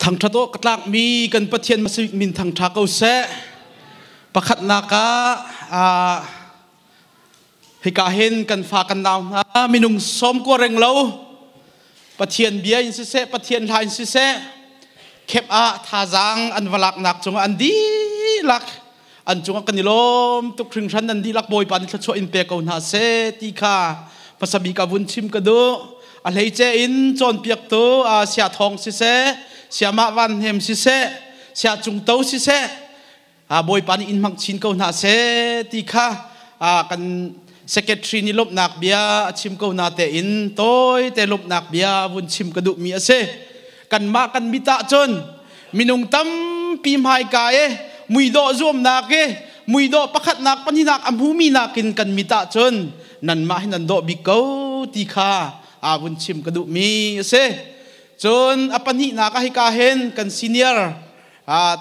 Thangṭhat awk ka tlakmi kan Pathian hmasabik min thangṭha ko seh. Pakhatnak ah hika hin kan fa kan nau hna minung sawm kua reng lo Pathian bia in siseh, Pathian hla in siseh, khep ah thazaang an va laknak cungah an dihlak an cungah kan i lawm tuk hringhran. Nan dihlak Bawipa nih thluachuah in pe ko hna seh ti kha hmasa bik ah vun chim ka duh. A hleice in cawnpiaktu Sia Thawng siseh, Siamah Van Hnem siseh, Sia Cung To siseh, Bawipa nih in hmang chin ko hna seh ti kha kan secretary nih lawmhnak bia a chim ko na tein tawi te lawmhnak bia vun chim ka duhmi a si. Kanmah kan mit ah cun minung tampi hmaika i muidawh zuamnak i muidawh pakhatnak pahnihnak a hmumi nakin kan mit ah cun nanmah hi nan dawh bik ko ti kha aa vun chim ka duhmi a si. Cun a pahnihnak ah hika hin kan senior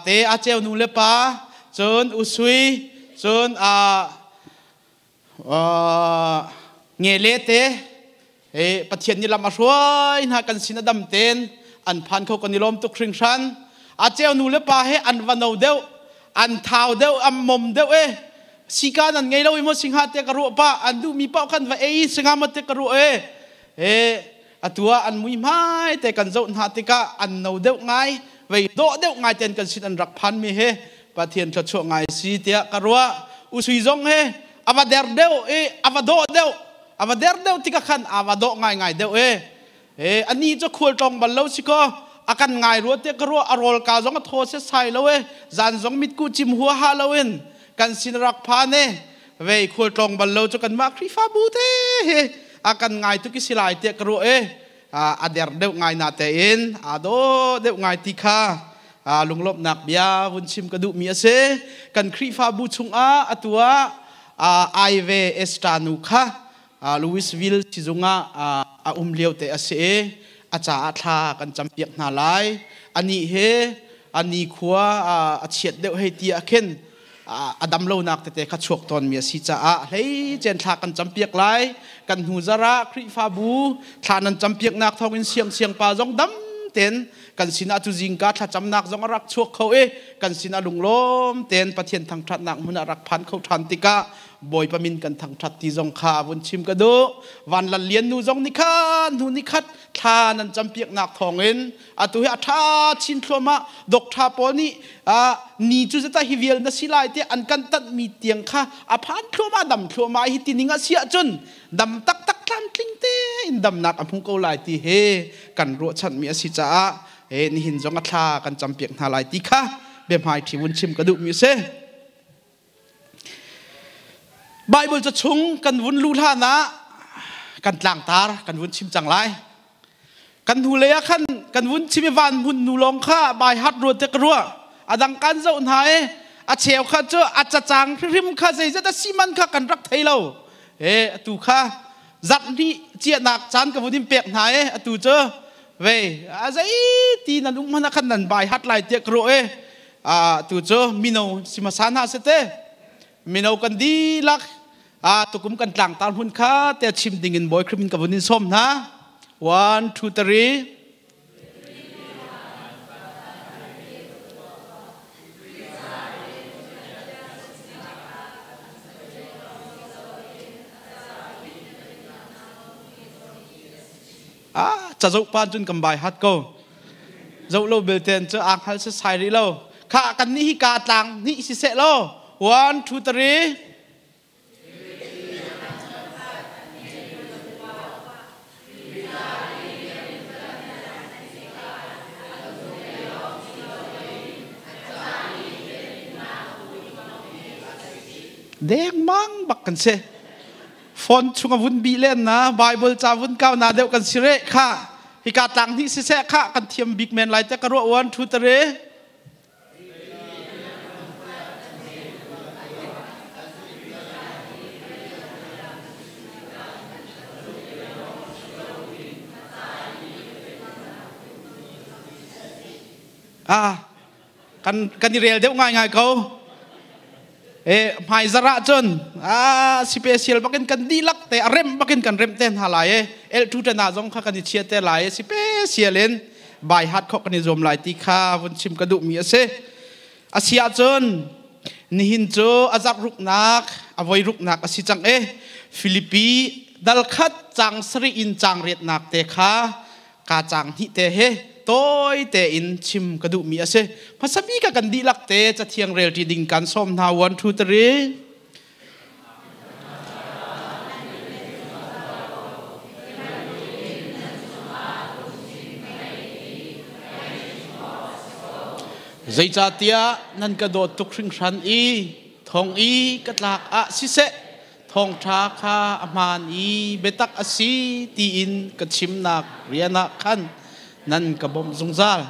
te a ceu nu le pa, cun usui, cun a ngele te Pathian nih lam a hruai hna, kan sin a dam ten an phan kho, kan i lawm tuk hringhran. A ceu nu le pa he an va no deuh, an thau deuh, an mom deuh e, sika nan ngei lo i maw singha te ka ruah pa an duh mi paoh kan va ei singa ma te ka ruah e. E atu ah an mui hmai te kan zoh hna tikah an no deuh ngai, vei dawh deuh ngai ten kan sin an rak phan mi he Pathian thluachuah ngai si tiah ka ruah. Usui zong he ava der deuh i ava dawh deuh, ava der deuh tikah khan ava dawh ngai ngai deuh e. E ani cu khual tlong bal lo si ko a kan ngai rua te ka ruah. A rawl ka zong a thaw se sai lo e, zan zong mitku cim hua ha lo in kan sin rak phan e. Vei khual tlong bal lo cu kan mah Khrihfabu te he a kan ngai tuk i silai te ka ruah e. A der deuh ngai na tein a daw deuh ngai ti kha lunglawmhnak bia vun chim ka duhmi a si. Kan Khrihfabu chungah atu ah Aive Esta nu kha Louisville sizung ah a um lio te a si i a caah thla kan campiak hna lai. Anih he a nikhua a chiat deuh hei ti ah khin a dam lonak tete kha chuak tawnmi a si caah hlei cen thla kan campiak lai. Kan hnu zarah Khrihfabu thla nan campiaknak thawngin siang siang pa zong dam ten kan sinah cu zingka thlacamnak zong a rak chuak kho i kan sinah lunglawm ten Pathian thangṭhatnak hmun ah rak phan kho ṭhan tikah Bawipa min kan thangṭhat ti zong kha vun chim ka duh. Van Lal Lian nu zong nih khan hnu ni khat thla nan campiaknak thawngin atu hi a ṭha chin thluahmah. Doctor pawl nih ni cu zata hi vial na si lai te an kan tanhmi tiang kha a phan thluahmah, dam thluahmah. Hi ti ning a si ahcun dam taktak tlamtling tein damnak a hmu ko lai ti he kan ruahchanmi a si caah he nihin zong a thla kan campiak hna lai ti kha biahmai ṭhi vun chim ka duhmi a si. Bible ca chung kan vun luh hlan ah kan tlangtar kan vun chim cang lai. Kan hnu lei ah khan kan vun chim i van hmun nu lawng kha bai hat ruat te ka ruah. A dang kan zoh hna i a cheu kha cu a cacang hrimhrim kha zeizat a si man kha kan rak thei lo. E atu kha zarh hnih ciahnak caan ka vun in pek hna i atu cu vei a zei ti nan um hmanh ah khan nan bai hat lai tiah ka ruah i tu cu mino si hmasa hna seh te mino kan dihlak tukum kan tlangtar hmun kha te chim ding in Bawi Khrih min ka vun in sawm hna. One, two, three. Ah, ca zoh pa cun kan bai hat ko. Zoh lo belten cu aa hngal se sai rih lo. Kha kan nih hi ka tlang nih si seh law. One, two, three. Dengmang bak kan si. Phone chung a vun bih len na Bible ca vun kau na deuh kan si re kha. Hika tlang hnih siseh kha kan thiam bik men lai te ka ruah. One, two, three. Ah, kan i rel deuh ngaingai ko. E hmaizar ah cun a special bakin kan dihlak te a rem bakin kan rem te hna lai e. L2 te na zong kha kan i chia te lai e, special in. Bai hat khawh kan i zuam lai ti kha vun chim ka duhmi a si. A si ahcun nihin cu a zarh ruknak, a voi ruknak a si cang i Filipi dal khat cang sarih in cang riatnak te kha ka cang hnih te he tawi tein chim ka duhmi a si. Hmasa bik ah kan dihlak te cathiang relṭi ding kan sawm hna. 1 2 3. Zeicahtiah nan ka dawt tuk hringhran i thong i ka tlak ah siseh, thawngṭha kha a hmaan i biatak a si tiin ka chimnak rian ah khan nan ka bawmh zungzal.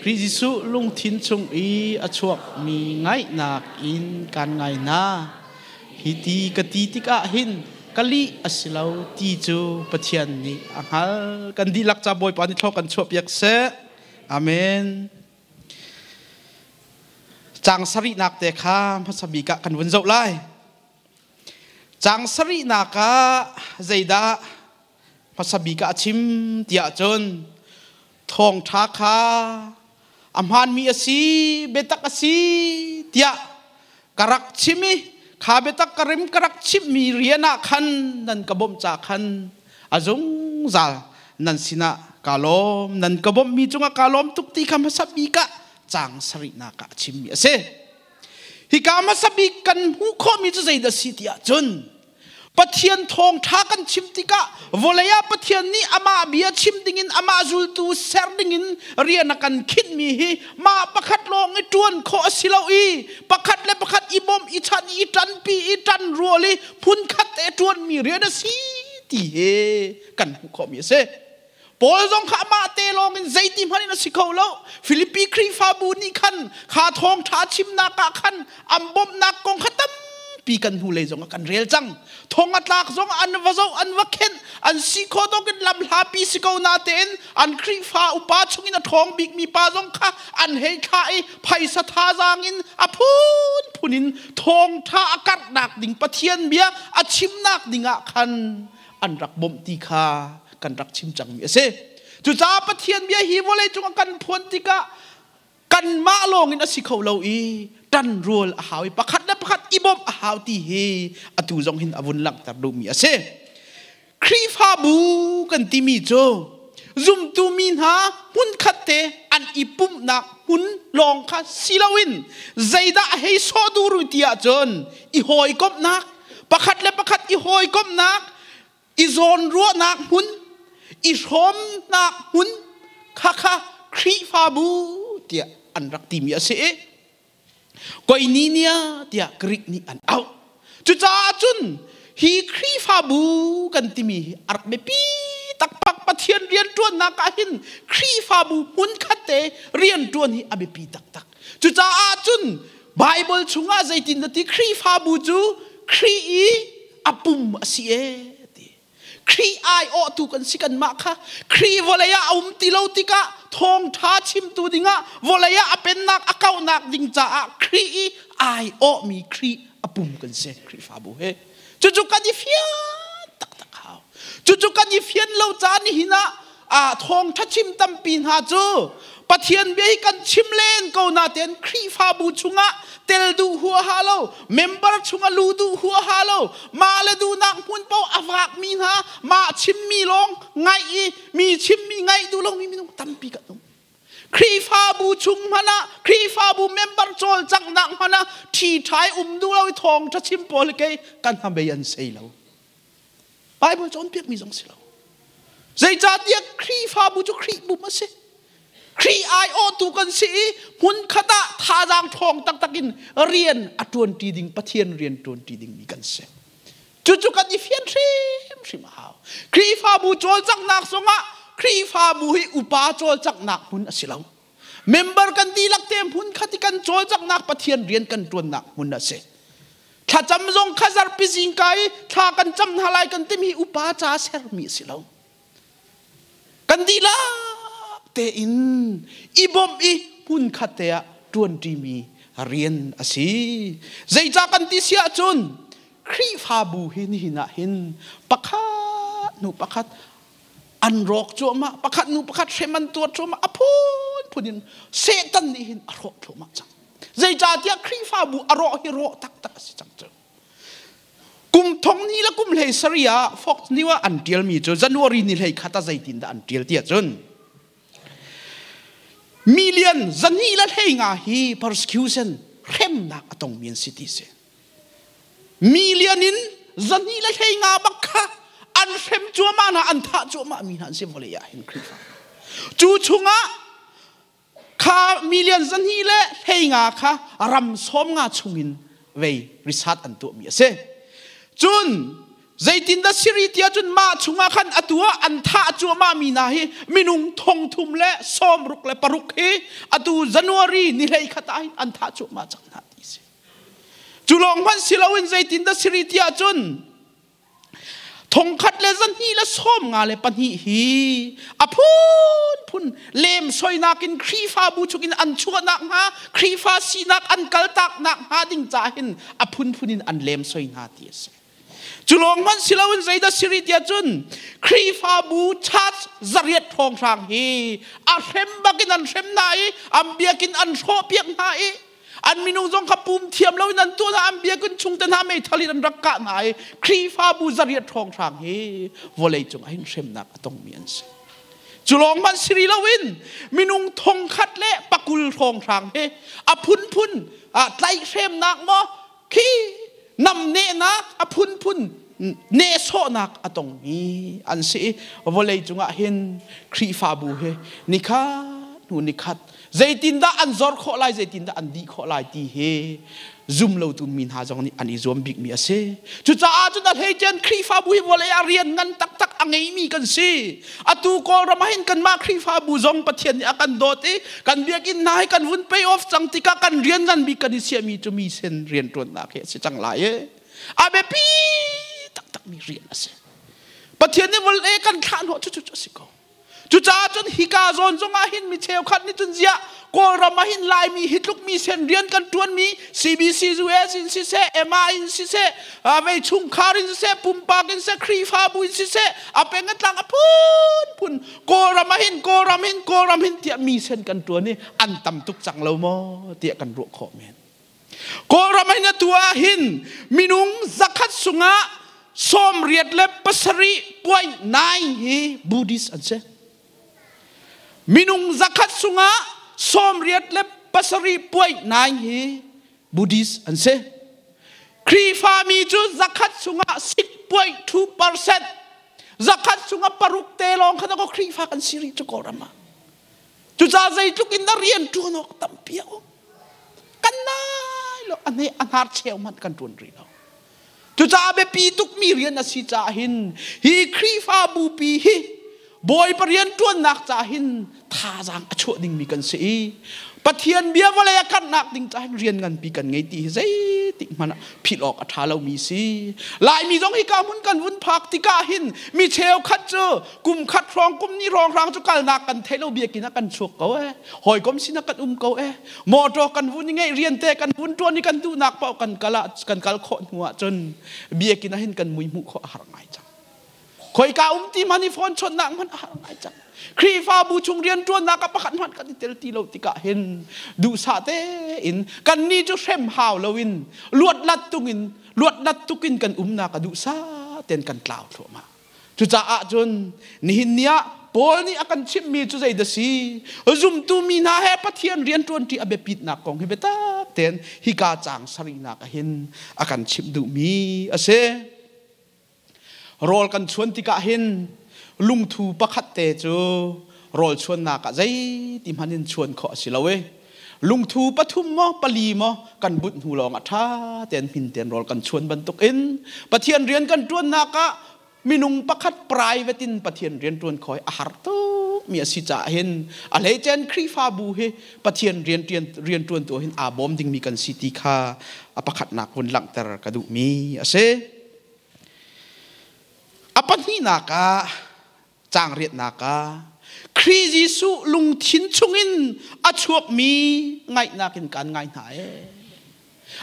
Khrih Jesuh lungthin chung i a chuakmi ngaihnak in kaan ngai hna. Hi ti ka ti tikah hin ka lih a si lo ti cu Pathian nih a hngalh. Kan dihlak ca Bawipa nih thlaw kan chuahpiak seh. Amen. Caang sarihnak te kha hmasa bik ah kan vun zoh lai. Caang sarihnak ah zeidah hmasa bik ah a chim tiah cun thawngṭha kha a hmaanmi a si, biatak a si tiah ka rak chim i kha biatak ka rim ka rak chimhmi rian ah khan nan ka bawmh ca khan a zungzal nan sinah kaa lawm. Nan ka bawmhmi cungah kaa lawm tuk ti kha hmasa bik ah caang sarihnak ah a chimmi a si. Hika hmasa bik kan hmuh khawhmi cu zeidah a si tiah cun Pathian thawngṭha kan chim tikah vawlei ah Pathian nih amah bia chim dingin amah zultu ser dingin rian a kan khinhmi hi mah pakhat lawng i ṭuan khawh a si lo i pakhat le pakhat i bawmh i chanh i ṭanpi i ṭan rual i phunkhat te ṭuanmi rian a si ti hi kan hmuh khawhmi a si. Paul zong kha amah te lawng in zeiti hmanh in a si kho lo. Filipi Khrihfabu nih khan kha thawngṭha chimnak ah khan an bawmhnak kong kha tampi kan hnulei zong ah kan rel cang. Thong a tlak zong an va zoh, an va khenh, an si khawh tawk in lam hlapi si ko natein an Khrihfa upa chungin a ṭhawng bikmi pa zong kha an hei thlah i phaisa thazaang in a phunphun in thawngṭha a karhnak ding Pathian bia a chimnak ding ah khan an rak bawmh ti kha kan rak chim cangmi a si. Cucaah Pathian bia hi vawlei cung ah kan phuan tikah kanmah lawngin a si kho lo i ṭanrual a hau i pakhat le pakhat i bawmh a hau ti hi atu zong hin a vun langhter duhmi a si. Khrihfabu kan timi cu zumtu mi hna hmunkhat te an i pumhnak hmun lawng kha si loin zeidah a hei sawh duh rui ti ahcun i hawikomhnak, pakhat le pakhat i hawikomhnak, i zawnruahnak hmun, i hrawmnak hmun khakha Khrihfabu tiah an rak timi a si i Koinonia tiah Greek nih an auh. Cucaah cun hi Khrihfabu kan timi hi a rak biapi taktak. Pathian rianṭuannak ah hin Khrihfabu hmunkhat te rianṭuan hi a biapi taktak. Cucaah cun Bible chungah zeitin na ti? Khrihfabu cu Khrih i a pum a si e ti. Khrih aiawhtu kan si kanmah kha. Khrih vawlei ah a um ti lo tikah thawngṭha chimtu dingah vawlei ah a pennak a kauhnak ding caah Khrih i aiawhmi Khrih a pum kan si Khrihfabu he. Cucu kan i fian taktak hau. Cucu kan i fian lo caan nihin ah thawngṭha chim tampi hna cu Pathian bia hi kan chim len ko natein Khrihfabu chungah tel duh huaha lo, member chungah lu duh huaha lo, mah le duhnak hmun paoh a vakmi hna, mah chimmi lawng ngaih i mi chimmi ngaih duh lomi minung tampi kan um. Khrihfabu chung hmanh ah Khrihfabu member cawlcanghnak hmanh ah ṭhiṭhai um duh lo i thawngṭha chim pawl kei kan hnabei an sei lo. Bible cawnpiakmi zong si lo. Zeicahtiah Khrihfabu cu Khrih pum a si. Khrih aiawhtu kan si i hmunkhat ah thazaang ṭhawng taktak in rian a ṭuanṭi ding Pathian rian ṭuanṭi dingmi kan si. Cucu kan i fian hrimhrim a hau. Khrihfabu cawlcanghnak zongah Khrihfabu hi upa cawlcanghnak hmun a si lo. Member kan dihlak te hmun khat i kan cawlcanghnak Pathian rian kan ṭuannak hmun a si. Thlacam zong kha zarhpi zingka i thla kan cam hna lai kan timi upa ca sermi a si lo. Kan dihlak tein i bawmh i hmun khat te ah ṭuanṭimi rian a si. Zeicah kan ti si ahcun Khrihfabu hi nihin ah hin pakhat hnu pakhat. An rawk cuahmah, pakhat nu pakhat hrem an tuar cuahmah, a phunphun in Satan nih hin a hrawh thluahmah cang. Zeicahtiah Khrihfabu a rawh hi rawh taktak a si cang cu. Kum thong ni le kum hlei sari ah Fox News ah an ṭialmi cu January ni hlei khat ah zeitindah an ṭial ti ahcun million 250 hi persecution hremnak a tongmi an si ti si. Million in 250 bak kha an hrem cuahmah hna, an thah cuahmah mi hna an si vawlei ah hin Khrihfa. Cu chungah kha million 250 kha ram 50 chungin vei risat an tuahmi a si. Cun zeitindah siri tiah cun mah chungah khan atu ah an thah cuahmah mi hna hi minung 366 hi atu January ni 21 ah hin an thah cuahmah cang hna ti si. Cu lawng hmanh si loin zeitindah siri tiah cun 1254 hi a phunphun lem soinak in Khrihfabu chungin an chuahnak hnga Khrihfa sinak an kaltaknak hnga ding ca hin a phunphun in an lem soi hna ti a si. Cu lawng hmanh si loin zeidah siri tiah cun Khrihfabu church 800 hrawnghrang hi a hrem bakin an hrem hna i an biakinn an hrawhpiak hna i an minung zong kha pum thiam loin an tuah hna, an biakinn chung te hna meithal in an rak kah hna i Khrihfabu 800 hrawnghrang hi vawlei cung ah hin hremnak a tongmi an si. Cu lawng hmanh si rih loin minung 1020 hrawnghrang hi a phunphun tlaihhremnak maw khi namnehnak a phunphun nehsawhnak a tongmi an si i vawlei cungah hin Khrihfabu hi nikhat hnu nikhat zeitindah an zor khawh lai, zeitindah an dih khawh lai ti hi zum lotu mi hna zong nih an i zuam bikmi a si. Cucaah cun a hleicen Khrihfabu hi vawlei ah rian ngan taktak a ngeimi kan si. Atu Kawlram ah hin kanmah Khrihfabu zong Pathian nih a kan dawt i kan biakinn hna hi kan vun pay off cang tikah kan rian ngan bik kan i siahmi cu mi sen rianṭuannak hi a si cang lai i a biapi taktakmi rian a si. Pathian nih vawlei kan thlah hnawh cu cu a si ko. Cucaah cun hika zawn zongah hin mi cheukhat nih cun ziah Kawlram ah hin Laimi hi tluk mi sen rian kan ṭuanmi CBC US in siseh, MA in siseh, vei chungkhar in siseh, pumpak in siseh, Khrihfabu in siseh, a peng a tlang a phunphun Kawlram ah hin Kawlram hin Kawlram hin tiah mi sen kan ṭuan i an tam tuk cang lo maw tiah kan ruah khawh men. Kawlram ah hin atu ah hin minung 100 sungah 87.9 hi Buddhist an si. Minung 100 sungah 87.9 hi Buddhist an si. Khrihfami cu 100 sungah 6.2%, 100 sungah paruk te lawng kha ko Khrihfa kan si rih cu Kawlram ah. Cucaah zeitluk in na rian ṭuan awk tampi a um. Kan nai lo a hne a hnar cheu hmanh kan ṭuan rih lo. Cucaah biapi tukmi rian a si caah hin hi Khrihfabu pi hi Bawipa rian ṭuannak caah hin thazaang a chuah dingmi kan si i Pathian bia vawlei a karhnak ding caah hin rian nganpi kan ngei ti hi zeitik hmanh ah philh awk a ṭha lomi si. Laimi zong hika hmun kan vun phak tikah hin mi cheukhat cu kum khat hrawng kum ni hrawng hrang cu kalnak kan thei lo, biakinn ah kan chuak ko e, hawikom sinah kan um ko e, motor kan vun i ngeih, rian te kan vun ṭuan i kan duhnak paoh kan kal ah kan kal khawh hnu ah cun biakinn ah hin kan mui hmuh khawh a har ngai cang. Khoika um ti hmanh i phone chawnhnak hmanh a har ngai cang. Khrihfabu chung rian ṭuannak ah pakhat hmanh kan i tel ti lo tikah hin duhsah tein kannih cu hrem hau loin luatlat tungin luatlat tukin kan umnak a duhsah tein kan tlau thluahmah. Cucaah cun nihin ni ah Paul nih a kan chimhmi cu zeidah si? Zumtu mi hna he Pathian rianṭuanṭi a biapitnak kong hi biatak tein hika caang sarihnak ah hin a kan chimh duhmi a si. Rawl kan chuan tikah hin lungthu pakhat te cu rawl chuannak ah zeiti hmanh in chuan khawh a si lo i lungthu pathum maw pali maw kan bunh hnu lawng ah ṭha tein hmin tein rawl kan chuan bantukin Pathian rian kan ṭuannak ah minung pakhat private in Pathian rian ṭuan khawh hi a har tuk mi a si caah hin a hleicen Khrihfabu hi Pathian rian rian ṭuantu hin aa bawm dingmi kan si ti kha a pakhatnak vun langhter ka duhmi a si. A pahnihnak ah Caang riatnak ah Khrih Jesuh lungthin chungin a chuakmi ngaihnak in kaan ngai hna ee.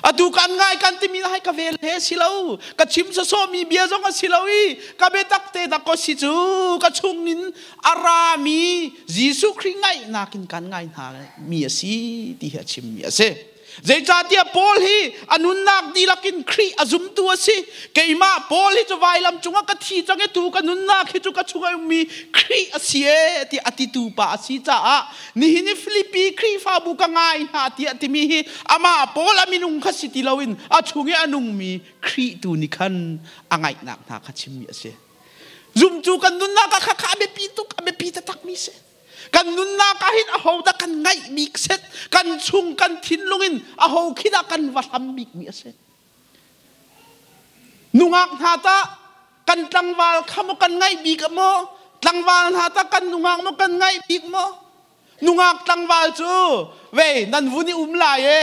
Atu kan ngai kan timi na hai ka vel he si lo. Ka chim sawsawh mi bia zong a si lo i ka biatak te dak ko si cu ka chungin a rami Jesuh Khrih ngaihnak in kan ngai hna mi a si ti hi a chimmi a si. Zeicahtiah Paul hi a nunnak dihlak in Khrih a zumtu a si. Keimah Paul hi cu vailam cungah ka thi cang i tu ka nunnak hi cu ka chungah ummi Khrih a si e ti a titu pa a si caah nihin i Filipi Khrihfabu ka ngai hna tiah timi hi amah Paul a minung kha si ti loin a chung i a nungmi Khrih tu nih khan a ngaihnak hna kha chimmi a si. Zumtu kan nunnak ah kha a biapi tuk, a biapi taktakmi si. Kan nunnak ah hin aho dah kan ngaih bik set, kan chung kan thinlung in aho khi dah kan va hlam bikmi a si. Nungak hna ta kan tlangval kha maw kan ngaih bik maw? Tlangval hna ta kan nungak maw kan ngaih bik maw? Nungak tlangval cu vei nan vun i um lai e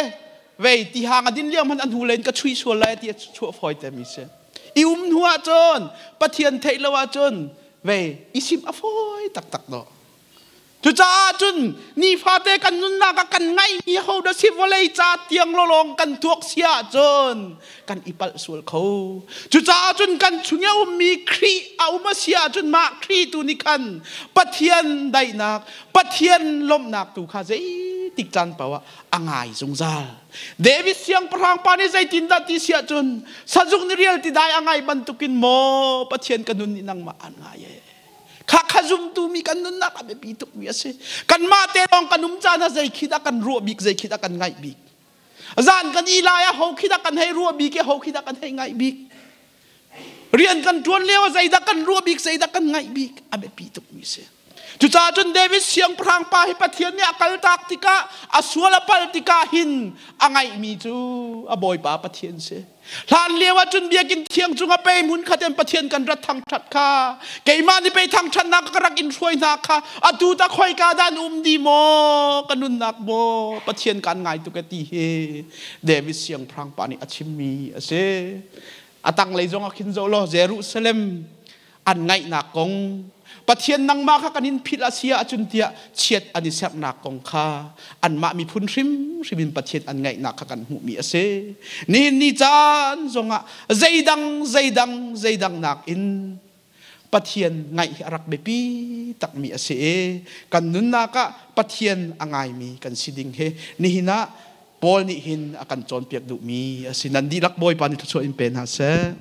vei ti hang a din lio hmanh an hnu len ka chui sual lai ti a chuah fawi te mi si. I um hnu ahcun Pathian theih lo ahcun vei i sim a fawi taktak dawh. Cucaah cun nifate kan nunnak ah kan ngaihmi ho dah si vawlei ca tiang lawlawng kan tuak si ahcun kan i palh sual kho. Cucaah cun kan chung i a ummi Khrih a um a si ahcun mah Khrih tu nih khan Pathian daihnak, Pathian lawmhnak tu kha zeitik caan paoh ah a ngai zungzal. David siangpahrang pa nih zeitindah ti si ahcun sazuk ni rial ti dai a ngai bantukin maw Pathian ka nun nih nangmah aan ngai ee. Kha kha zumtu mi kan nunnak a biapi tukmi a si. Kanmah te lawng kan um caan ah zei khi dah kan ruah bik, zei khi dah kan ngaih bik. Zan kan i lai ah ho khi dah kan hei ruah bik i ho khi dah kan hei ngaih bik. Rian kan ṭuan lio ah zeidah kan ruah bik, zeidah kan ngaih bik a biapi tukmi si. Cucaah cun David siangpahrang pa hi Pathian nih a kaltak tikah a sual a pal tikah hin a ngaihmi cu a Bawipa Pathian si. Hlan lio ah cun biakinn thiang cungah pei hmun khat in Pathian kan rat thangṭhat kha keimah nih pei thangṭhatnak ka rak in hruai hna kha atu ta khoika dah an um di maw ka nunnak maw Pathian kan ngai tuk e ti hi David siangpahrang pa nih a chimmi a si. A tanglei zong ah khin zoh law Jerusalem an ngaihnak kong Pathian nangmah kha kan in philh a si ahcun tiah chiat an i serhnak kong kha anmah miphun hrimhrim in Pathian an ngaihnak kha kan hmuhmi a si. Nihin ni caan zongah zeidang zeidang zeidang nakin Pathian ngaih hi a rak biapi takmi a si i kan nunnak ah Pathian a ngaimi kan si ding hi nihin ah Paul nih hin a kan cawnpiak duhmi a si. Nan dihlak Bawipa nih thluachuah in pe hna seh.